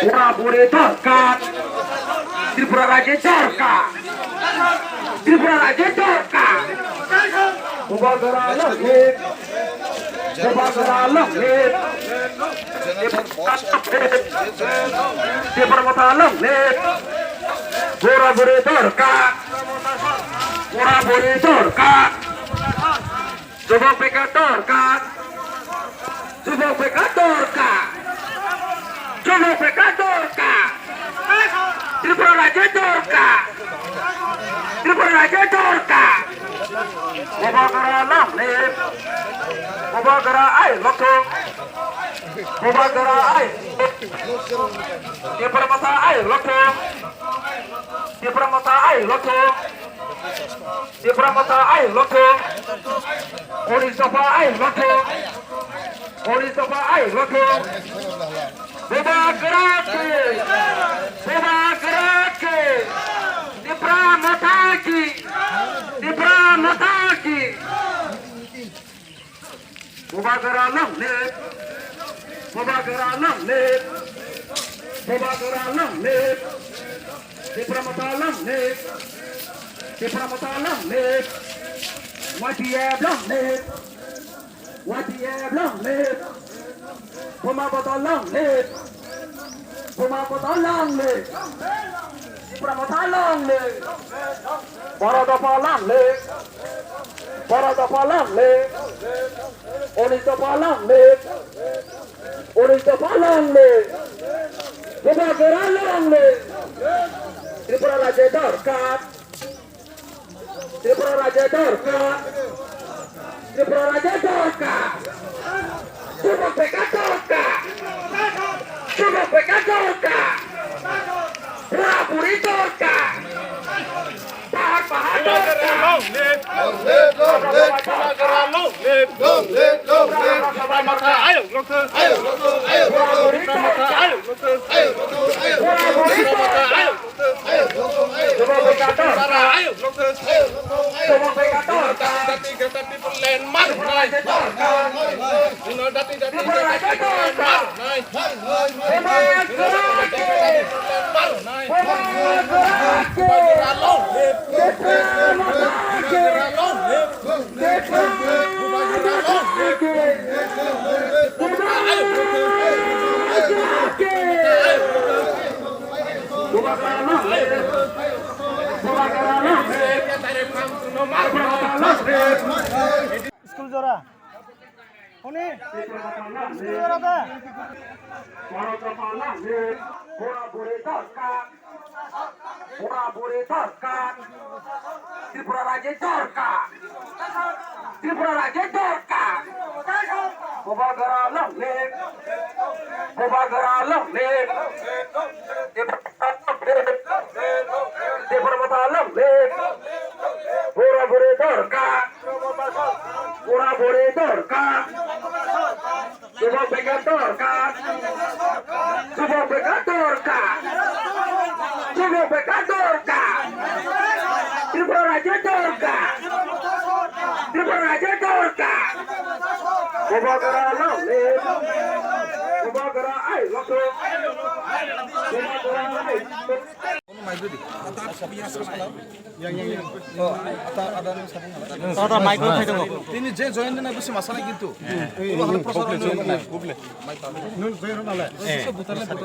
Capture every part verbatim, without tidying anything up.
Pura puri dorkar. Tripura rajye dorkar. Tripura rajye dorkar. Bubagra long live. Bubagra long live. Tipra Motha long live. Pura puri dorkar. Pura puri dorkar. Jubok bekar dorkar. Jubok bekar dorkar. Jubok bekar dorkar. Tripura rajye dorkar. Tripura rajye dorkar. Bubagra long live. Bubagra ai lokthung. Bubagra ai. Tipra Motha ai lokthung. Tipra Motha ai lokthung. Tipra Motha ai lokthung. Unis dopha ai lokthung. Unis dopha ai lokthung. Bubagra ki. Bubagra ki. Tipra Motha ki. Tipra Motha ki. Bubagra long live. Bubagra long live. Bubagra long live. Tipra Motha long live. Tipra Motha long live. Y T F long live. Y T F long live. Buma Bodol long live. Buma Bodol long live. Tipra Motha long live. Pura dopha long live. Pura dopha long live. Unis dopha long live. Unis dopha long live. Bubagra long live. Tripura rajye dorkar. Tripura rajye dorkar. Tripura rajye dorkar. Jubok bekar dorkar. Jubok bekar dorkar. Pura puri dorkar. Pahar pahar dorkar. Long live. Long live, long live. Bubagra long live. Long live, long live. Tipra Motha ai lokthung. Ai lokthung, ai lokthung. Tipra Motha ai lokthung. Ai lokthung, ai lokthung. Tipra Motha ai lokthung. Ai lokthung, ai lokthung. Tipra Motha ai lokthung. Ai lokthung, ai lokthung. Jati jati Greater Tipraland mar nai. Jati jati Greater Tipraland mar nai. School jora. Honi, jora da. Pura puri dorkar. Pura puri dorkar. Tripura rajye dorkar. Tripura rajye dorkar. Bubagra long live. Bubagra long live. Tipra Motha long live. Pura puri dorkar. Pura puri dorkar. Jubok bekar dorkar. Jubok bekar dorkar. Jubok bekar dorkar. Tripura rajye dorkar. Tripura rajye dorkar. Bubagra long live. Bubagra ai lokthung. Bubagra ai lokthung. Tini je join na busi masana kintu.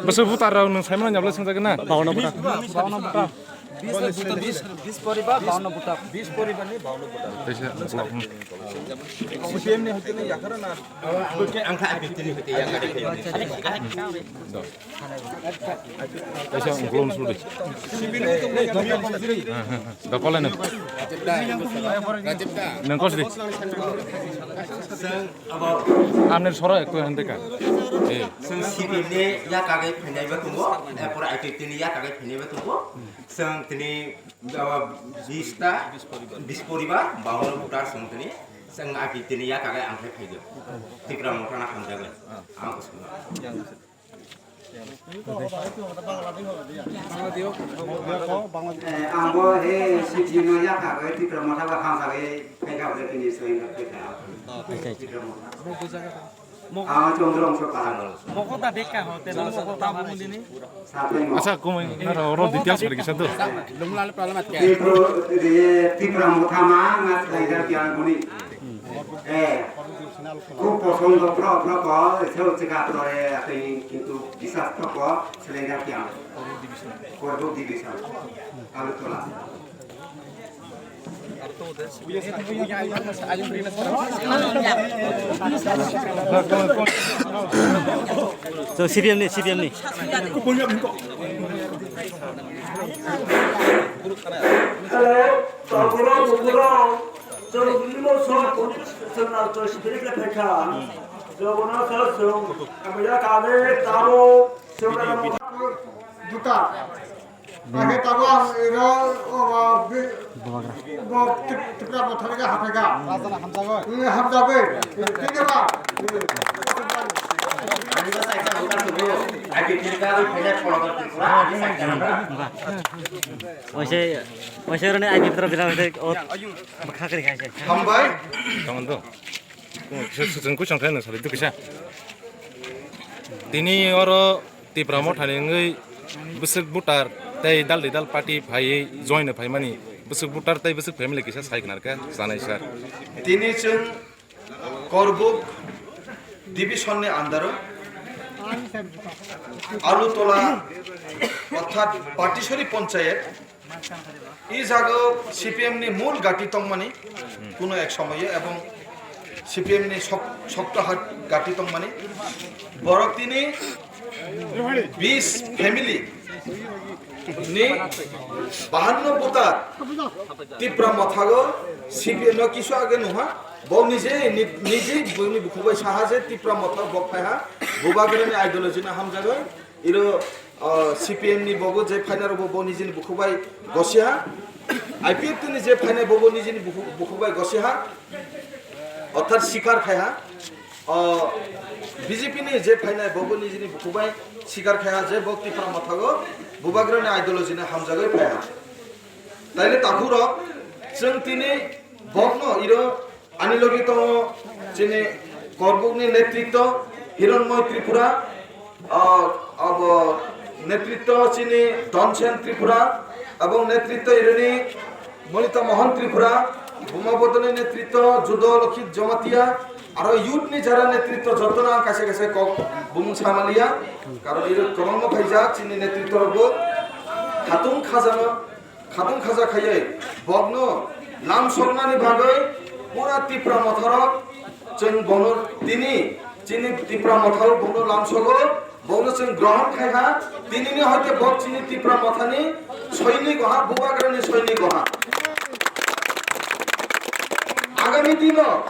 Bwswk voter rok nwng saimano nyabla swngjagwi na? Bawanna voter. Bawanna voter. Bis poribar, bawanna voter. Bis poribar ni bawanna voter. Kaisa block, hmm. C P M ni hoite ni yakara na. Ang kha I P T ni hoite yakara. Kaisa ungkulung sudi. Dokole no. Nang kos di. Amne soro ekko hande ka. Eh. Sing C P M ni yakagwi phainaibo tongo, eh, pura I P T ni yakagwi phainaibo tongo. Sing tini, ah, bis ta, bis poribar, bawanna voter sing tini. Sing I P T ni yakagwi ang khe phaido. Tipra Motha no hamjagwi. Ang kosong. Eh, ang bo he C P M no yakha bai Tipra Motha bai hamjagwi phaikha bai tini soin bai phaikha. Tipra Motha. Ah, chondro wngkha kalang. Moko ta dekha ho, te moko ta bumuni ni. Acha, kumai, naro, oro details hari kisa do. Tipra, ye, Tipra Motha ma, nga selai jak yang buni. Eh, khub posondo pro, pro ko, se o chika pro, eh, atini kintu bisas pro ko, selai jak yang. Korbuk division. Agartala. So, C P M ni, C P M ni. Hello, Tampura, Tampura. Chwng limo song police station na chwng security le phaikha. Jogona sa song, amya kale tabo song na duta. Ake tabo ang iro, o, o, bi-, bo Tip-, Tipra Motha ni hathai ka. Raja na hamjagoi. Ni hamjagoi. Thik khe ba? Waise, waise roni ai Tipra bina o bakha kri khaise. Hambai. Tong do. Sujung kuchang khe nang salai dukisa. Tini oro Tipra Motha ni wngwi bwswk voter tei dal di dal party phaiwi join phaimani bwswk voter tei bwswk family kisa sai khna khe sanai sir. Tini chwng Korbuk division ni under o Alutola orthat Patisori Ponchayet. I jaga o C P M ni mul gati tongmani kuno ek somoyo ebong C P M ni sok-, sokto hat gati tongmani borok tini bis family ni bahanno voter Tipra Mothago C P M no kisu age nungha bo nije ni-, nije bini bukhubai saha je Tipra Motha bok phaiha Bubagrani ideology no hamjagwi. Iro, o, C P M ni bobo je phainai rokbo bo nijini bukhubai gosiha. I P F T ni je phainai bobo nijini bukhu-, bukhubai gosiha. Orthat sikar khaiha. O, B J P ni je phainai bobo nijini bukhubai sikar khaiha je bo Tipra Mothago Bubagrani ideology no hamjagwi phaiha. Taile takhurok chwng tini bokno iro Ani logi tongo chini Korbukni netritto Hironmoy Tripura, ah, abo netritto chini Donsen Tripura, ebong netritto irini Monita Mohan Tripura, Buma Bodolni netritto Judo Lokhit Jamatia, aro youth ni jara netritto jotono ang kaisa kaisa kok bumung samaliya, karon iro kwbangma phaijak chini netritto rokbo khatung khajano. Khatung khaja khaiwi bokno lamsoknani bagwi pura Tipra Motharok chwng bono tini chini Tipra Mothao bokno lamsogo, bokno chwng grohon khai kha. Tinini hoite bok chini Tipra Mothani soiniko ha, Bubagrani soiniko ha. Agami dino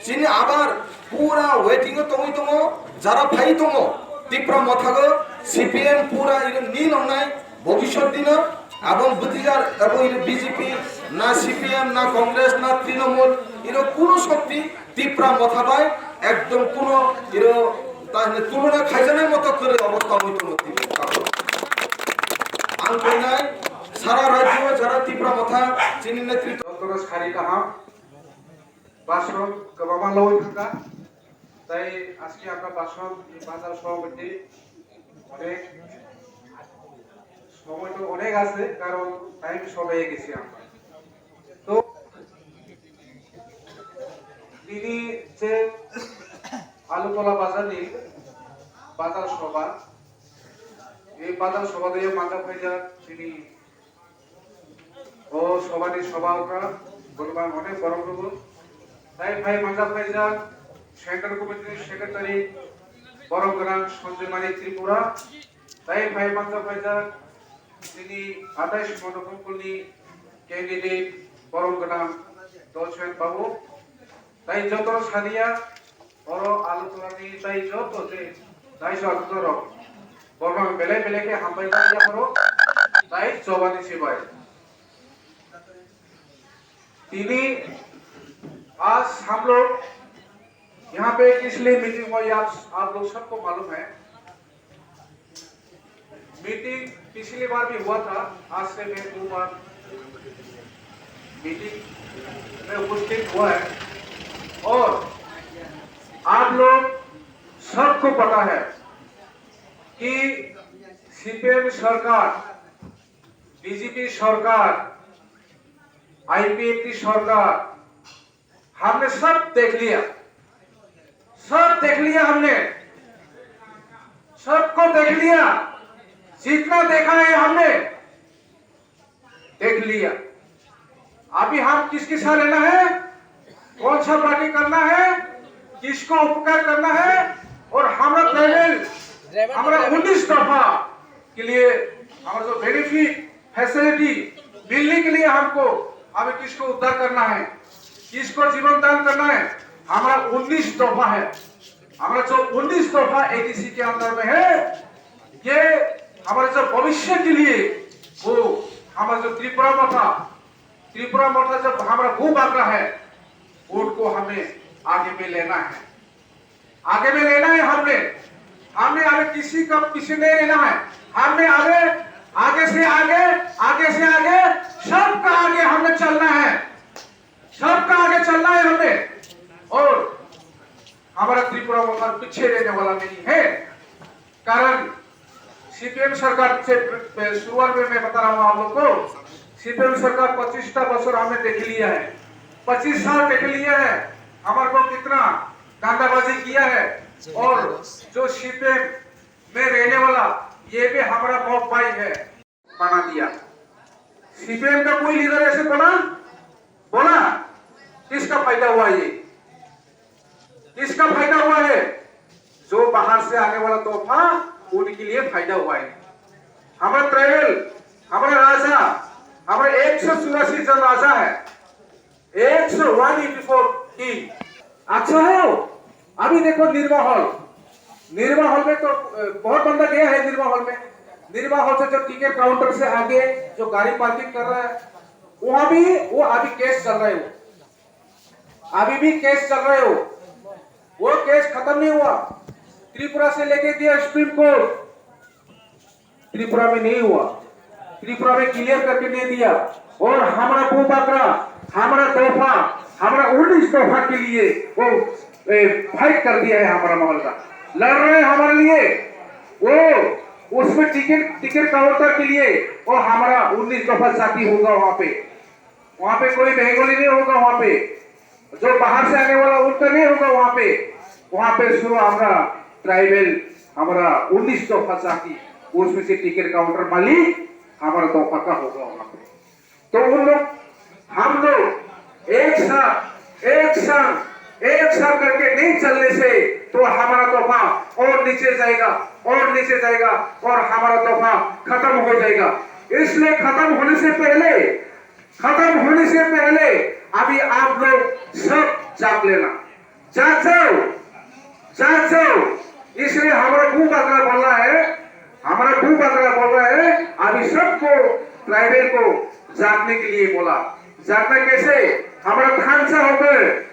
Chini abar pura waiting o tongwi tongo, jara phai tongo. Tipra Mothago C P M pura iro nil wngnai bobiswt dino. Abong bwtwijar abo iro B J P na C P M na Congress na Trinamool iro kuno shokti Tipra Motha bai ekdom kuno iro ta hwnwi tulona khaijaknai moto kwrwi obostha wngwi tongo Tipra. Ang khainai sara rajyo jara Tipra Motha chini netritwo. Jotono sari kaham. ভাষণ কমালো থাকা, তাই আজকে আমরা ভাষণ এই বাজার সভাপতি অনেক সময় তো অনেক আছে, কারণ টাইম সব হয়ে গেছি আমরা। তো তিনি যে আলুতলা বাজারনি বাজার সভা, এই বাজার সভা দিয়ে মাথা ফাইজা তিনি O sobani sobha okra, borok onek borok rwgo. Tai phai manjak phaijak Central Committee ni Secretary borok gwnang Sanjay Mani Tripura. Tai phai manjak phaijak chini athais Monokumpul ni candidate borok gwnang Dolsen Babu. Tai joto saniya oro Agartala ni tai joto je daiso achuto rok borok belai belai khe hambai ya oro tai chobani sibai. Tini aaj hum log yahan pe kis liye meeting hua ye aap, aap log sabko malum hai. Meeting पिछली बार भी हुआ था, आज से मैं दो बार मीटिंग में उपस्थित हुआ है और आप लोग को पता है कि सीपीएम सरकार, बीजेपी सरकार, आईपीएफटी सरकार, हमने सब देख लिया, सब देख लिया हमने, सबको देख लिया, जितना देखा है हमने, देख लिया। अभी हम किसके साथ रहना है, कौन सा पार्टी करना है, किसको उपकार करना है, और हमारा पैनल, हमारा उन्नीस दफा के लिए हमारा जो बेनिफिट, फैसिलिटी मिलने के लिए हमको, हमें किसको उद्धार करना है, किसको जीवन दान करना है, हमारा उन्नीस दफा है। हमारा जो उन्नीस दफा एडीसी के अंदर में है, ये हमारे जो भविष्य के लिए, वो हमारा जो त्रिपुरा मोर्चा, त्रिपुरा मोर्चा जो हमारा भू बांग्ला है, उनको हमें आगे में लेना है, आगे में लेना है हमने। हमने आगे किसी का पीछे नहीं रहना है। हमने आगे, आगे से आगे, आगे से आगे, सबका आगे हमें चलना है, सबका आगे चलना है हमने। और हमारा त्रिपुरा मोर्चा पीछे रहने वाला नहीं है, कारण सीपीएम सरकार से, शुरुआत में मैं बता रहा हूँ आप लोग को, सीपीएम सरकार पच्चीस टा बछर हमें देख लिया है, पच्चीस साल देख लिया है, हमारे को कितना धांधाबाजी किया है। और जो सीपीएम में रहने वाला, ये भी हमारा मौत भाई है। बना दिया। सीपीएम का कोई लीडर ऐसे बना, बोला, किसका फायदा हुआ ये? किसका फायदा हुआ है? जो बाहर से आने वाला तोहफा, उनके लिए फायदा हुआ है। हमारा ट्राइबल, हमारा राजा, हमारे एक सौ चौरासी जन राजा है, एक सौ, वन एटी फोर किंग। अच्छा हो, अभी देखो निर्मा हॉल, निर्मा हॉल में तो अ, बहुत बंदा गया है निर्मा हॉल में। निर्मा हॉल से जो टिकट काउंटर से आगे जो गाड़ी पार्किंग कर रहा है, वहाँ भी वो अभी केस चल रहा है, वो अभी भी केस चल रहा है। वो वो केस खत्म नहीं हुआ। त्रिपुरा से लेके गया सुप्रीम कोर्ट, त्रिपुरा में नहीं हुआ, त्रिपुरा में क्लियर करके नहीं दिया। और हमारा भू बांग्ला, हमारा तोहफा, हमारा उन्नीस तोहफा के लिए वो ए, फाइट कर दिया है हमारा मामला, लड़ रहे हैं हमारे लिए। वो उसमें टिकट, टिकट काउंटर के लिए वो हमारा उन्नीस दफा जाति होगा वहाँ पे, वहाँ पे कोई बंगाली नहीं होगा वहाँ पे, जो बाहर से आने वाला उनका नहीं होगा वहाँ पे। वहाँ पे शुरू हमारा ट्राइबल, हमारा उन्नीस दफा जाति, उसमें से टिकट काउंटर मालिक हमारा दफा का होगा वहाँ पे। तो उन लोग, हम लोग एक साथ, एक साथ, एक साथ करके नहीं चलने से तो हमारा तोहफा और नीचे जाएगा, और नीचे जाएगा, और हमारा तोहफा खत्म हो जाएगा। इसलिए खत्म होने से पहले, खत्म होने से पहले अभी आप लोग सब जाग लेना, जाग जाओ, जाग जाओ। इसलिए हमारा भू बांग्ला बोल रहा है, हमारा भू बांग्ला बोल रहा है, अभी सबको, ट्राइबल को जागने के लिए बोला। जागना कैसे? हमारा थानसा होकर,